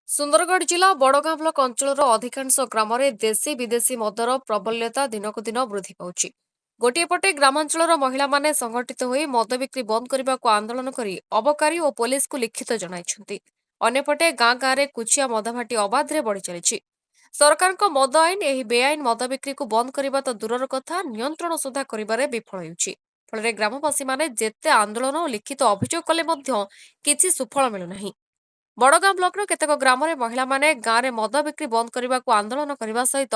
ସୁନ୍ଦରଗଡ଼ ଜିଲ୍ଲା ବଡ଼ଗାଁ ବ୍ଲକ ଅଞ୍ଚଳର ଅଧିକାଂଶ ଗ୍ରାମରେ ଦେଶୀ ବିଦେଶୀ ମଦର ପ୍ରବଲ୍ୟତା ଦିନକୁ ଦିନ ବୃଦ୍ଧି ପାଉଛି। ଗୋଟିଏ ପଟେ ଗ୍ରାମାଞ୍ଚଳର ମହିଳାମାନେ ସଂଗଠିତ ହୋଇ ମଦ ବିକ୍ରି ବନ୍ଦ କରିବାକୁ ଆନ୍ଦୋଳନ କରି ଅବକାରୀ ଓ ପୋଲିସକୁ ଲିଖିତ ଜଣାଇଛନ୍ତି। ଅନ୍ୟପଟେ ଗାଁ ଗାଁରେ କୁଚିଆ ମଦଭାଟି ଅବାଧରେ ବଢ଼ି ଚାଲିଛି। ସରକାରଙ୍କ ମଦ ଆଇନ ଏହି ବେଆଇନ ମଦ ବିକ୍ରିକୁ ବନ୍ଦ କରିବା ତ ଦୂରର କଥା, ନିୟନ୍ତ୍ରଣ ସୁଦ୍ଧା କରିବାରେ ବିଫଳ ହେଉଛି। ଫଳରେ ଗ୍ରାମବାସୀମାନେ ଯେତେ ଆନ୍ଦୋଳନ ଓ ଲିଖିତ ଅଭିଯୋଗ କଲେ ମଧ୍ୟ କିଛି ସୁଫଳ ମିଳୁନାହିଁ। ବଡ଼ଗାଁ ବ୍ଲକର କେତେକ ଗ୍ରାମରେ ମହିଳାମାନେ ଗାଁରେ ମଦ ବିକ୍ରି ବନ୍ଦ କରିବାକୁ ଆନ୍ଦୋଳନ କରିବା ସହିତ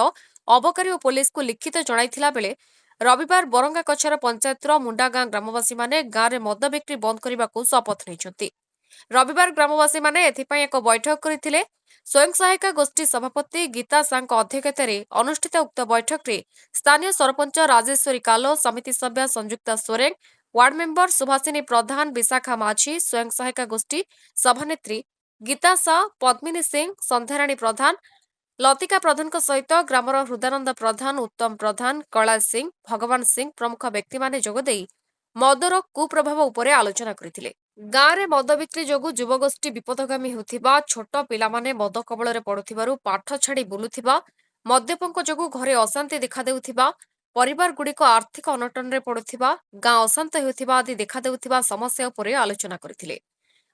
ଅବକାରୀ ଓ ପୋଲିସକୁ ଲିଖିତ ଜଣାଇଥିଲା ବେଳେ ରବିବାର ବରଙ୍ଗା କଛାର ପଞ୍ଚାୟତର ମୁଣ୍ଡାଗାଁ ଗ୍ରାମବାସୀମାନେ ଗାଁରେ ମଦ ବିକ୍ରି ବନ୍ଦ କରିବାକୁ ଶପଥ ନେଇଛନ୍ତି। ରବିବାର ଗ୍ରାମବାସୀମାନେ ଏଥିପାଇଁ ଏକ ବୈଠକ କରିଥିଲେ। ସ୍ୱୟଂ ସହାୟିକା ଗୋଷ୍ଠୀ ସଭାପତି ଗୀତା ସାଙ୍କ ଅଧ୍ୟକ୍ଷତାରେ ଅନୁଷ୍ଠିତ ଉକ୍ତ ବୈଠକରେ ସ୍ଥାନୀୟ ସରପଞ୍ଚ ରାଜେଶ୍ୱରୀ କାଲୋ, ସମିତି ସଭ୍ୟା ସଂଯୁକ୍ତା ସୋରେଙ୍ଗ, ୱାର୍ଡ ମେମ୍ବର ସୁଭାଷିନୀ ପ୍ରଧାନ, ବିଶାଖା ମାଝୀ, ସ୍ୱୟଂ ସହାୟିକା ଗୋଷ୍ଠୀ ସଭାନେତ୍ରୀ ଗୀତା ସା, ପଦ୍ମିନୀ ସିଂ, ସନ୍ଧ୍ୟାରାଣୀ ପ୍ରଧାନ, ଲତିକା ପ୍ରଧାନଙ୍କ ସହିତ ଗ୍ରାମର ହୃଦାନନ୍ଦ ପ୍ରଧାନ, ଉତ୍ତମ ପ୍ରଧାନ, କୈଳାସ ସିଂ, ଭଗବାନ ସିଂ ପ୍ରମୁଖ ବ୍ୟକ୍ତିମାନେ ଯୋଗଦେଇ ମଦର କୁପ୍ରଭାବ ଉପରେ ଆଲୋଚନା କରିଥିଲେ। ଗାଁରେ ମଦ ବିକ୍ରି ଯୋଗୁଁ ଯୁବଗୋଷ୍ଠୀ ବିପଦଗାମୀ ହେଉଥିବା, ଛୋଟ ପିଲାମାନେ ମଦ କବଳରେ ପଡୁଥିବାରୁ ପାଠ ଛାଡି ବୁଲୁଥିବା, ମଦ୍ୟପଙ୍କ ଯୋଗୁଁ ଘରେ ଅଶାନ୍ତି ଦେଖାଦେଉଥିବା, ପରିବାରଗୁଡ଼ିକ ଆର୍ଥିକ ଅନଟନରେ ପଡୁଥିବା, ଗାଁ ଅଶାନ୍ତ ହେଉଥିବା ଆଦି ଦେଖାଦେଉଥିବା ସମସ୍ୟା ଉପରେ ଆଲୋଚନା କରିଥିଲେ।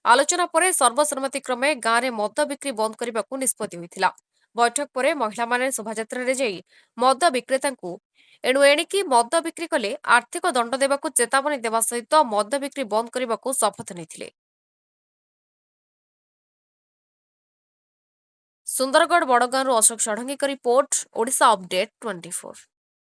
ଆଲୋଚନା ପରେ ସର୍ବସମ୍ମତିକ୍ରମେ ଗାଁରେ ମଦ ବିକ୍ରି ବନ୍ଦ କରିବାକୁ ନିଷ୍ପତ୍ତି ହୋଇଥିଲା। ବୈଠକ ପରେ ମହିଳାମାନେ ଶୋଭାଯାତ୍ରାରେ ଯାଇ ମଦ ବିକ୍ରେତାଙ୍କୁ ଏଣୁ ଏଣିକି ମଦ ବିକ୍ରି କଲେ ଆର୍ଥିକ ଦଣ୍ଡ ଦେବାକୁ ଚେତାବନୀ ଦେବା ସହିତ ମଦ ବିକ୍ରି ବନ୍ଦ କରିବାକୁ ଶପଥ ନେଇଥିଲେ। ସୁନ୍ଦରଗଡ଼ ବଡ଼ଗାଁରୁ ଅଶୋକ ଷଢ଼ଙ୍ଗୀଙ୍କ ରିପୋର୍ଟ, ଓଡ଼ିଶା ଅପଡେଟ୍ 24।